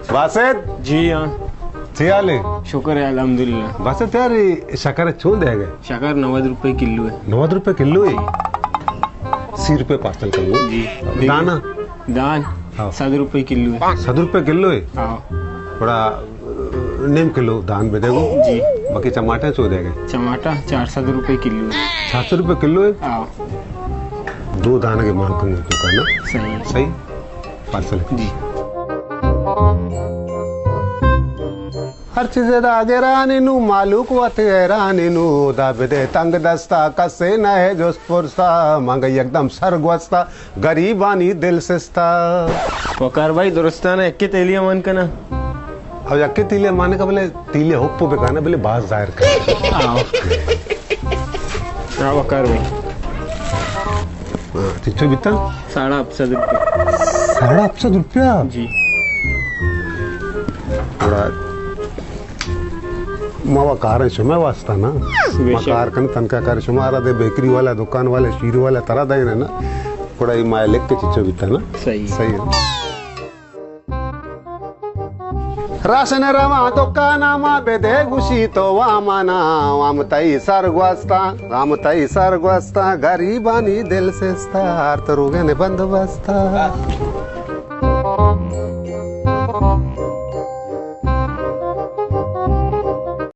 باسط۔ جی ہاں۔ چی حال ہے؟ شکر ہے، الحمدللہ۔ باسط یار، یہ شکر چون دے گئے؟ شکر نود روپے کلو ہے۔ نود روپے کلو ہے؟ سی روپے پارسل کر لو۔ جی۔ دانا؟ دان؟ ہاں۔ سد روپے کلو ہے۔ سد روپے کلو ہے؟ ہاں۔ بڑا، نیم کلو دان بھی دے گو۔ جی۔ باقی چماٹا چو دے گئے؟ چماٹا چار سد روپے کلو ہے۔ چار سد روپے کلو ہے؟ ہاں۔ دو دان کے مان کم تو کرنا۔ صحیح۔ صحیح۔ پارسل۔ جی۔ ہر چیز دا گرانی نو، مالوک وت حیرانی نو، دا بدے تنگ دستا، کسے نہ ہے جست پرسا، مانگا یکدم سر گوستا، غریبانی دل سستا۔ وقار بھائی، درستانا یکے تیلیا مان کنا۔ او یکے تیلیا مان کا، بلے تیلیا حب بکانا، بلے باز ظاہر کنا۔ آؤ۔ ہاں، وقار بھائی۔ ہاں، چچو بیتا؟ ساڑھا ہفت سد روپے۔ ساڑھا ہفت سد روپیہ؟ جی۔ گڑا ما وا کاریں شمئے واسطہ نا۔ بے ما شک۔ کار کن تنکا کار شما را دے، بیکری والا، دکان والا، شیر والا ترا دے نا۔ گڑا اے ما لکھ کے چچو بیتا نا۔ صحیح۔ صحیح ہے۔ راشن رواں دکان ما بدے گوشی تو وامانا، وام تئی سر گوستا، وام تئی سر گوستا، غریبانی دل سستا، ہر تروگن بندوبستا۔